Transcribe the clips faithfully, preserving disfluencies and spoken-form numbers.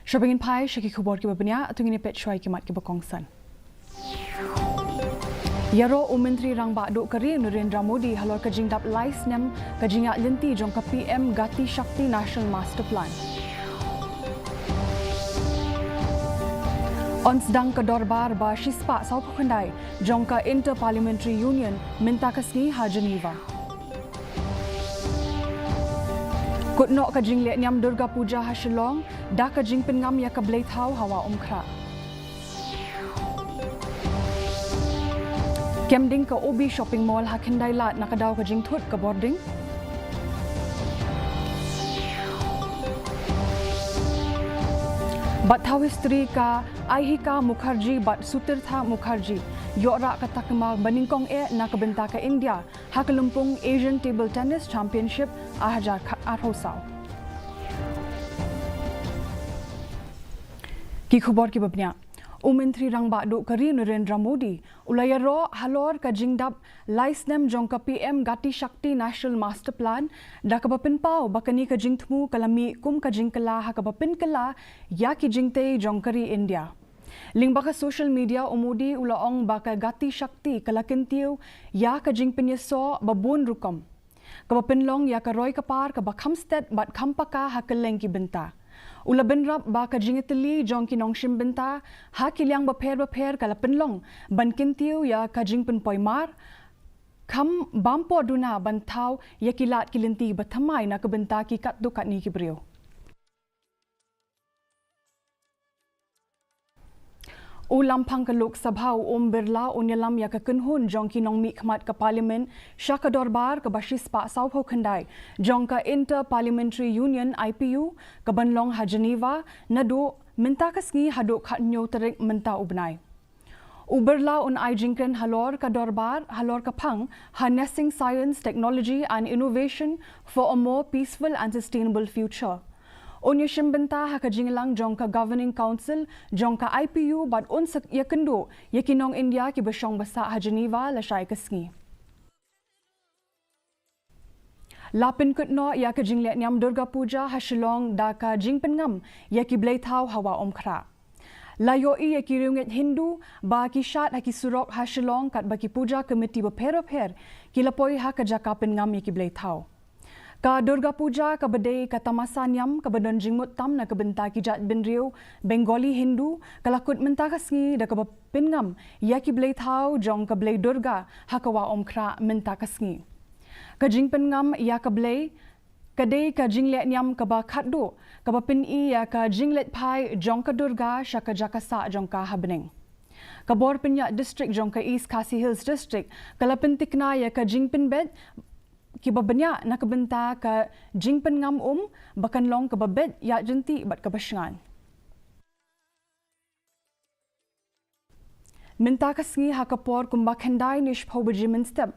Shuwa ba ngin phai sha ki khubor kiba bniah, to ngin ïa peit shuwa ïa ki mat kiba kongsan. Ïaroh u Myntri Rangbah Duh ka ri Narendra Modi halor ka jingdap lai snem ka jingïaid lynti jong ka P M Gati Shakti National Master Plan. Yn sdang ka dorbar ba shispah sawphew khyndai jong ka Inter Parliamentary Union mynta ka sngi ha Geneva. Kut noh ka jingleh niam Durga Puja ha Shillong da ka jingpynngam ïa ka blei thaw ha Wah Umkhrah. Kem ding ka O B Shopping Mall ha Khyndai Lad na ka daw ka jingthut ka bording. Bad thaw history, ka Ahika Mukherjee bad Sutirtha Mukherjee ïoh rah ka takma banyngkong eh na ka bynta ka India ha ka lympung Asian Table Tennis Championship ar hajar arphew saw. Ki khubor kiba bniah. U Myntri Rangbah Duh ka ri Narendra Modi u la ïaroh halor ka jingdap lai snem jong ka P M Gati Shakti National Master Plan da kaba pynpaw ba kane ka jingthmu ka la mih kum ka jingkylla ha kaba pynkylla ïa ki jingtei jong ka ri India. Lyngba ka social media, u Modi u la ong ba ka Gati Shakti ka la kyntiew ïa ka jingpynïasoh ba bun rukom, kaba pynlong ïa ka roi ka par kaba kham stet bad kham paka ha kylleng ki bynta. U la bynrap ba ka jingïatylli jong ki nongshim bynta ha ki liang bapher bapher ka la pynlong ban kyntiew ïa ka jingpynpoi mar, kham bam por duna ban thaw ïa ki lad ki lynti ba thymmai na ka bynta ki katto katne ki briew. U Lamphang ka Lok Sabha u Om Birla un ïalam ïa ka kynhun jong ki nongmihkhmat ka Parliament sha ka dorbar kaba shispah sawphew khyndai jong ka Inter Parliamentary Union, I P U, kaban long ha Geneva naduh mynta ka sngi haduh khathynñiew tarik mynta u bnai. U Birla un ai jingkren halor ka dorbar, halor ka phang, Harnessing Science, Technology and Innovation for a More Peaceful and Sustainable Future. Un ïashim bynta ha ka jingïalang jong ka Governing Council jong ka I P U bad un sa ïakynduh ïa ki nong India kiba shong basa ha Geneva lashai ka sngi. La pynkut noh ïa ka jingleh niam Durga Puja ha Shillong da ka jingpynngam ïa ki blei thaw ha Wah Umkhrah. La ïohi ïa ki riewngeit Hindu ba ki shad ha ki surok ha Shillong katba ki puja committee bapher bapher ki la poi ha ka jaka pynngam ïa ki blei thaw. Ka Durga Puja kaba dei ka tamasa niam kaba don jingmut tam na ka bynta ki jaitbynriew Bengali Hindu ka la kut mynta ka sngi da kaba pynngam ïa ki blei thaw jong ka blei Durga ha ka Wah Umkhrah mynta ka sngi. Ka jingpynngam ïa ka blei ka dei ka jingleh niam kaba khatduh kaba pyni ïa ka jingleit phai jong ka Durga sha ka jaka sah jong ka ha bneng. Ka bor pynïaid district jong ka East Khasi Hills District ka la pyntikna ïa ka jingpynbeit kiba bniah na ka bynta ka jingpynngam um ba kan long kaba beit ïaid jyntih bad kaba shngaiñ. Mynta ka sngi ha ka por kumba khyndai ne shiphew baje mynstep,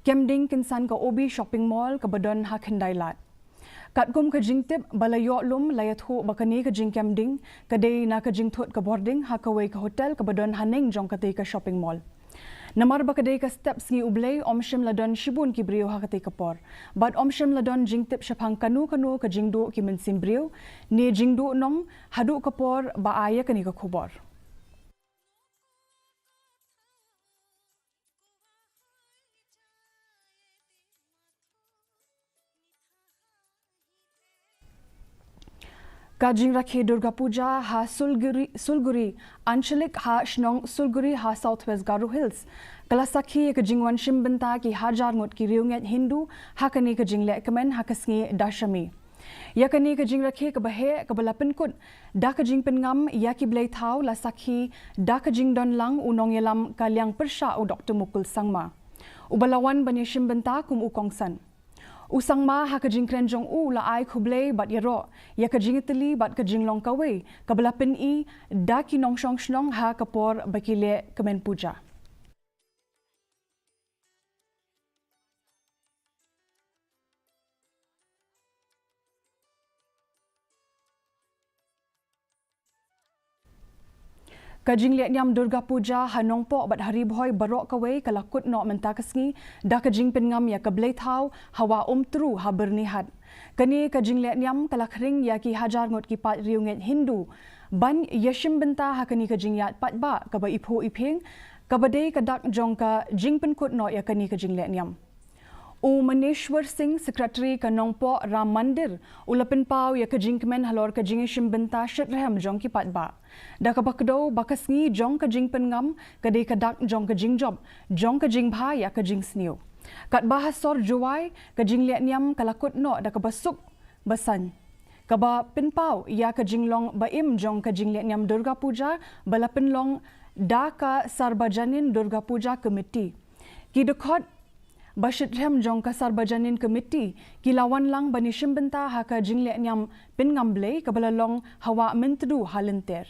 kem ding kynsan ka O B Shopping Mall kaba don ha Khyndai Lad. Katkum ka jingtip ba la ïoh lum, la ïathuh ba kane ka jingkem ding ka dei na ka jingthut ka bording ha kawei ka hotel kaba don haneng jong katei ka shopping mall. Namar ba ka dei ka step sngi U Blei, ym shym la don shibun ki briew ha katei ka por. Bad ym shym la don jingtip shaphang kano kano ka jingduh ki mynsiem briew ne jingduh nong haduh ka por ba ai ïa kane ka khubor. Ka jingrakhe Durga Puja ha Sulguri, Sulguri Anchalik ha shnong Sulguri ha South West Garo Hills ka la sakhi ïa ka jingwan shim bynta ki hajar ngut ki riewngeit Hindu ha kane ka jinglehkmen ha ka sngi Dashami. Ïa kane ka jingrakhe kaba heh kaba la pynkut da ka jingpynngam ïa ki blei thaw la sakhi da ka jingdon lang u nongïalam ka liang pyrshah u Doctor Mukul Sangma, uba la wan ban ïashim bynta kum u kongsan. U Sangma ha ka jingkren jong u u la ai khublei bad ïaroh ïa ka jingïatylli bad ka jinglong kawei kaba la pyni da ki nongshong shnong ha ka por ba ki lehkmen puja. Ka jinglehniam Durga Puja ha Nongpoh bad ha Ri Bhoi baroh kawei ka la kut noh mynta ka sngi da ka jingpynngam ïa ka blei thaw ha Wah Umtru ha Byrnihat. Kane ka jinglehniam ka la khring ïa ki hajar ngut ki paid riewngeit Hindu ban ïashim bynta ha kane ka jingïaid paidbah kaba iphuh iphieng, kaba dei ka dak jong ka jingpynkut noh ïa kane ka jinglehniam. U Maneshwar Singh, Secretary ka Nongpoh Ram Mandir, u la pynpaw ïa ka jingkmen halor ka jingïashim bynta shitrhem jong ki paidbah, da kaba kdew ba ka sngi jong ka jingpynngam ka dei ka dak jong ka jingjop, jong ka jingbha ïa ka jingsniew. Katba ha sor Jowai, ka jinglehniam ka la kut noh da kaba suk ba saiñ, kaba pynpaw ïa ka jinglong ba im jong ka jinglehniam Durga Puja ba la pynlong da ka Sarbajanin Durga Puja Committee. Ki dkhot ba shitrhem jong ka Sarbajanin Committee ki la wan lang ban ïashim bynta ha ka jinglehniam pynngam blei kaba la long ha Wah Myntdu ha Lynter.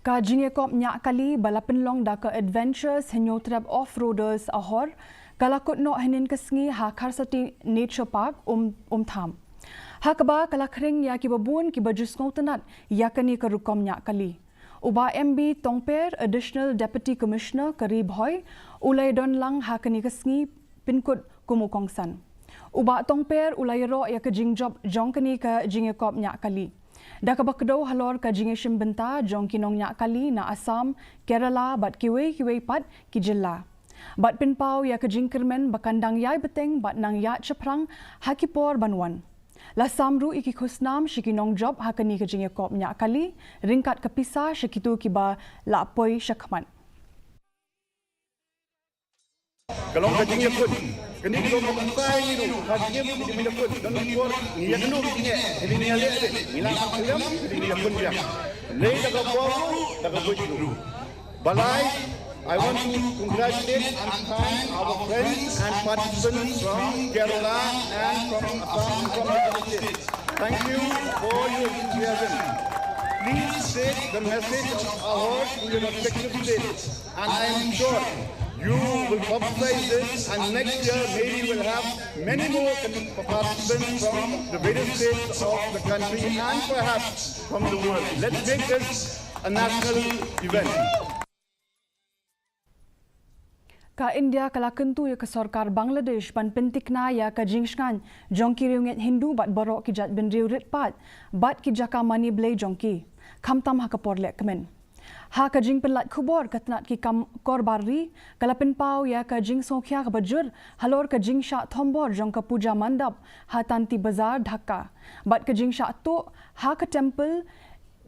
Ka jingïakop ñiah kali ba la pynlong da ka Adventures Hynñiewtrep Off-Roaders Ahor, ka la kut noh hynnin ka sngi ha Kharsati Nature Park, Um, Umtham. Ha kaba ka la khring ïa kiba bun kiba ju sngewtynnat ïa kane ka rukom ñiah kali. U Bah M B Tongper, Additional Deputy Commissioner ka Ri Bhoi, u la ïadon lang ha kane ka sngi pynkut kum u kongsan. U Bah Tongper u la ïaroh ïa ka jingjop jong kane ka jingïakop ñiah kali, da kaba kdew halor ka jingïashim bynta jong ki nongñiah kali na Assam, Kerala bad kiwei kiwei pat ki jylla, bad pynpaw ïa ka jingkyrmen ba kan dang ïai bteng bad nang ïaid shaphrang ha ki por ban wan. La sam ruh ïa ki khusnam sha ki nongjop ha kane ka jingïakop ñiah kali, ryngkat ka pisa sha kito kiba la poi shakhmat. Ka long ka jingïakut. Kane ka long ka pisa ïa ngi ruh, ka jingïakut, ka jingïakut. Don por ngi ïakynduh ngi ïa, ngi ïa leh, ngi la ka khlem, ngi ïakut ïa. Lei da ka bor ruh, da ka buit ruh. Balei, I want to congratulate and thank our friends and participants from Kerala and from Assam, from the states. Thank you for your enthusiasm. Please take the message of Ahor to your respective states, and I am sure you will publicize this, and next year maybe we'll have many more con-, participants from the various states of the country and perhaps from the world. Let's make this a national event. Ka India ka la kyntu ïa ka sorkar Bangladesh ban pyntikna ïa ka jingshngaiñ jong ki riewngeit Hindu bad baroh ki jaitbynriew rit paid bad ki jaka mane blei jong ki, khamtam ha ka por lehkmen. Ha ka jingpynlait khubor ka tnat ki kam korbar ri, ka la pynpaw ïa ka jingsngewkhia kaba jur halor ka jingshah thombor jong ka Puja Mandap ha Tanti Bazar, Dhaka, bad ka jingshah tuh ha ka temple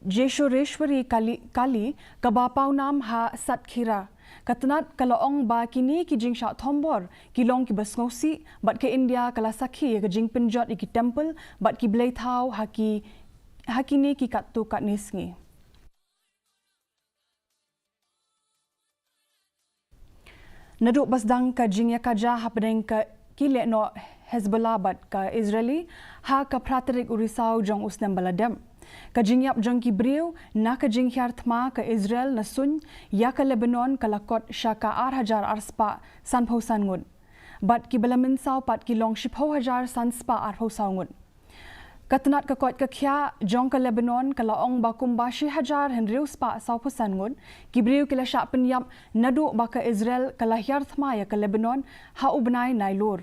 Jeswureshwari Kali, Kali, kaba pawnam ha Satkhira. Ka tnat ka la ong ba kine ki jingshah thombor ki long kiba sngewsih, bad ka India ka la sakhi ïa ka jingpynjot ïa ki temple bad ki blei thaw ha ki, ha kine ki katto katne sngi. Naduh ba sdang ka jingïakajia hapdeng ka, ki lehnoh Hezbollah bad ka Israeli ha ka phra tarik u Risaw jong u snem ba la dep, ka jingïap jong ki briew na ka jinghiar thma ka Israel na suiñ ïa ka Lebanon ka la kot sha ka ar hajar ar spah sanphew san ngut, bad kiba la mynsaw pat ki long shiphew hajar san spah arphew saw ngut. Ka tnat ka koit ka khiah jong ka Lebanon ka la ong ba kumba shi hajar hynriew spah sawphew san ngut ki briew ki la shah pynïap naduh ba ka Israel ka la hiar thma ïa ka Lebanon ha u bnai Nailur.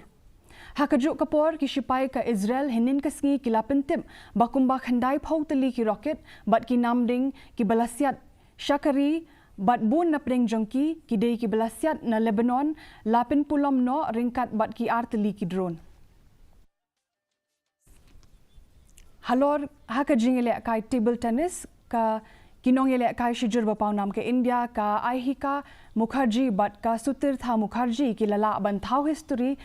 Ha kajuh ka por, ki shipai ka Israel hynnin ka sngi ki la pyntip ba kumba khyndaiphew tylli ki rocket bad ki namding kiba la siat sha ka ri bad bun na pdeng jong ki, ki dei kiba la siat na Lebanon, la pynpulom noh ryngkat bad ki ar tylli ki drone. Halor ha ka jingïalehkai table tennis, ka, ki nongïalehkai shijur ba pawnam ka India, ka Aihika Mukherjee bad ka Sutirtha Mukherjee, ki la lah ban thaw history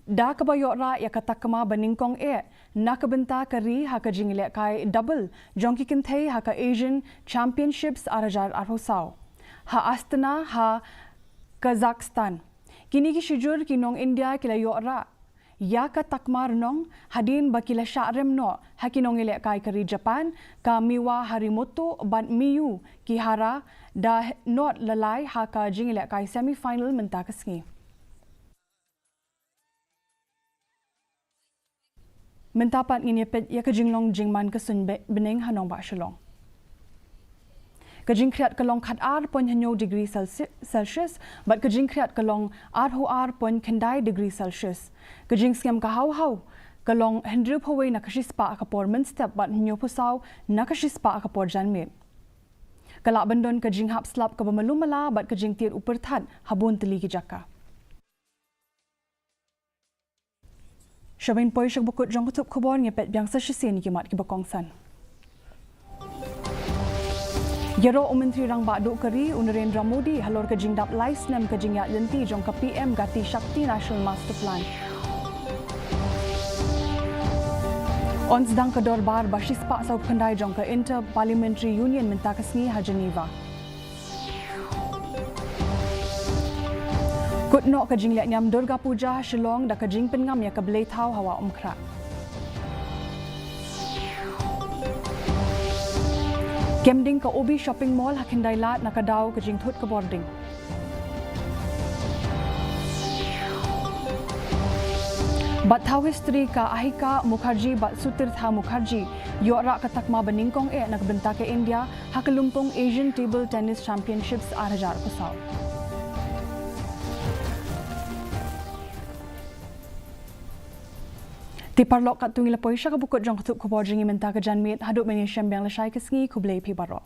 da kaba ïoh rah ïa ka takma ba nyngkong eh na ka bynta ka ri ha ka jingïalehkai double jong ki kynthei ha ka Asian Championships ar hajar arphew saw ha Astana ha Kazakhstan. Kine ki shijur ki nong India ki la ïoh rah ïa ka takma rnong hadien ba ki la shah rem noh ha ki nongïalehkai ka ri Japan, ka Miwa Harimoto bad Miyu Kihara da not la lai ha ka jingïalehkai semi final mynta ka sngi. Mynta pat ngin ïa peit ïa ka jinglong jingman ka suiñ be-, bneng ha nongbah Shillong. Ka jingkhriat ka long khat ar point hynñiew degree Celsi-, Celsius, bad ka jingkhriat ka long arphew ar point khyndai degree Celsius. Ka jingsngem ka haw haw ka long hynriewphew wei na ka shispah ha ka por mynstep bad hynñiewphew saw na ka shispah ha ka por janmiet. Ka lah ban don ka jinghap slap kaba malu mala bad ka jingtied u pyrthat ha bun tylli ki jaka. Sha ban poi sha kaba kut jong ka thup khubor, ngin peit biang sa shisien ïa ki mat kiba kongsan. Ïaroh u Myntri Rangbah Duh ka ri u Narendra Modi halor ka jingdap lai snem ka jingïaid lynti jong ka P M Gati Shakti National Master Plan. Yn sdang ka dorbar ba shispah sawphew khyndai jong ka Inter Parliamentary Union mynta ka sngi ha Geneva. Kut noh ka jingleh niam Durga Puja ha Shillong da ka jingpynngam ïa ka blei thaw ha Wah Umkhrah. Kem ding ka Obi Shopping Mall ha Khyndai Lad na ka daw ka jingthut ka bording. Bad thaw history ka Ahika Mukherjee bad Sutirtha Mukherjee ïoh rah ka takma ba nyngkong eh na ka bynta ka India ha ka lympung Asian Table Tennis Championships ar hajar arphew saw. Te paralok, katto ngi la poi sha kaba kut jong ka thup khubor jong ngi mynta ka janmiet, haduh ban ïashem biang lashai ka sngi, khublei phi baroh.